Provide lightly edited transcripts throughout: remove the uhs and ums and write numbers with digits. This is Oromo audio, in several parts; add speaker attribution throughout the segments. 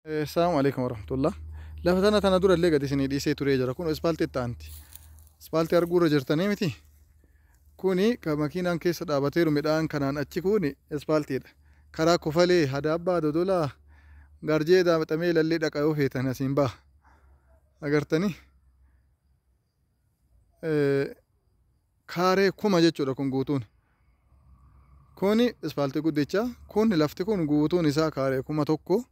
Speaker 1: Assalamu alaikum warahmatullah. Lafa tana tana dura illee gadi isinii dhiisee turee jira. Kun ispaaltii itti aanti. Ispaaltii arguurra jirtanii miti. Kuni kan makiinaan keessa dhaabateeru midhaan kanaan achi kuni ispaaltiidha. Karaa Kofalee, Hadaabbaa, Dodolaa, Garjee daaxamee lallee dhaqa yoo feetan asiin baha. Agartanii? Kaaree 1000 jechuudha kun guutuun. Kuni ispaaltii guddicha. Kun lafti kun guutuun isaa kaaree 1000.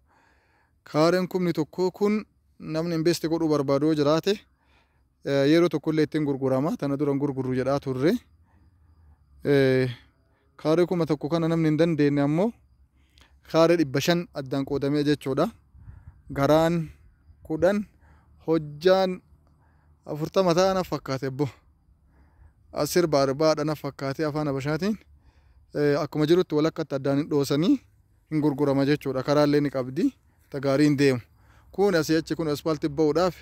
Speaker 1: Kaareen 1000 kun namni investi godhuu barbaadu yoo jiraate yeroo tokkollee ittiin gurgurama. Tana dura hin gurgurru jedhaa turre. Kaaree 1000 kana namni hin dandeenye ammoo kaaree 500 addaan qoodamee jechuudha. Garaan 10 hojjaan 40 ta'a na fakkaate ebbo. Asir baarbaadha na fakkaate afaan Habashaatiin. Akkuma jirutti walakkatti addaan hin dhoosanii hin gurgurama jechuudha. Karaallee ni qabdi. Ta gaariin deemu. Kun asii achi kun ispaaltii ba'uudhaaf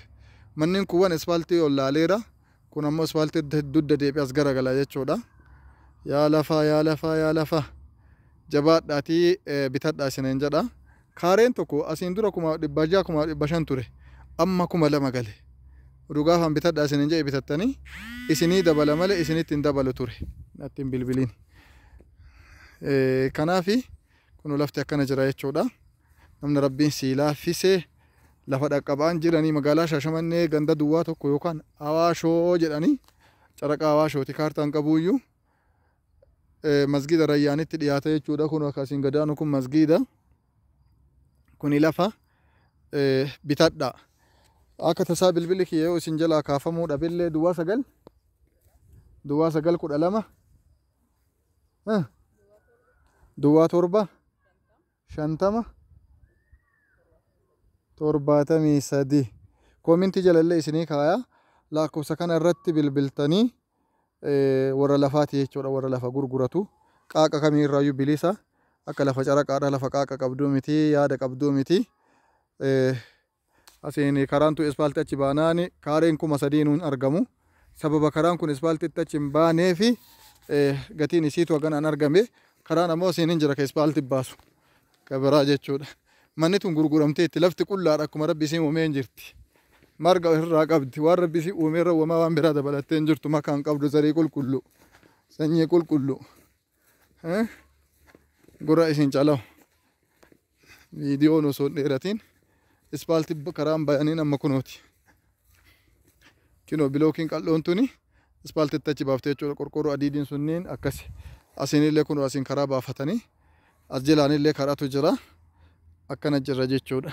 Speaker 1: manneen kuuwwan ispaaltii ol laaleera. Kun ammoo ispaaltii dugda deebi'ee as garagala jechuudha. Yaa lafaa yaa lafaa yaa lafaa jabaadhaatii bitadhaa isiniin jedha. Kaareen tokko asiin dura 600,000 500,000 ture. Amma 2000 gale. Oduu gaafaan bitadhaa isiniin jedhe bitattanii isinii dabala malee isinitti hin dabalu ture. Natti hin bilbiliin. Kanaafi kun lafti akkana jira jechuudha. Namni Rabbiin sii laaffise lafa dhaqqabaan jiranii magaalaa Shaashamannee ganda duwwaa 1 yookaan Awaashoo jedhanii caraqa Awaashooti kaartaan qabuuyyuu masgiida Rayyaanitti dhiyaata jechuudha. Kun akka asiin gadaanu kun masgiida. Kuni lafa bitadhaa. Akka tasaa bilbilli kiyya yoo isin jalaa kaafamuu dhabillee duwwaa 9 duwwaa 9 12 duwwaa 7 50 73 koomintii jalallee isinii kaaya. Lakkoofsa kana irratti bilbiltanii warra lafaati jechuudha, warra lafa gurguratu qaaqa kamii irraayyuu bilisa. Akka lafa caraqaadha, lafa qaaqa qabduu miti, yaada qabduu miti. Asiin karaan tun ispaaltii achi baanaani kaareen 3000 nuun argamu. Sababa karaan kun ispaaltiitti achi hin baaneefi gatiin isiitu haganaan argame. Karaan ammoo asiin hin jira ka ispaaltii baasu ka biraa jechuudha. Manni tun gurguramteetti, lafti qullaadha, akkuma Rabbi isii uumee hin jirti. Marga ofirraa qabdi, waan Rabbi isii uumee irra uumamaa waan biraa dabalattee hin jirtu. Makaan qabdu, zarii qulqullu, sanyii qulqullu. Gurra isin calaw. Viidiyoon osoo hin dheeratiin ispaaltii karaan bayaniin amma kunooti. Kinoo bilookiin qal'oon tuni ispaaltitti achi baaftee jechuudha. Qorqoorroo adiidiin sunniin akkasi. Asiinillee kunoo asiin karaa baafatanii as jalaanillee karaatu jira. Akkana jirra jechuudha.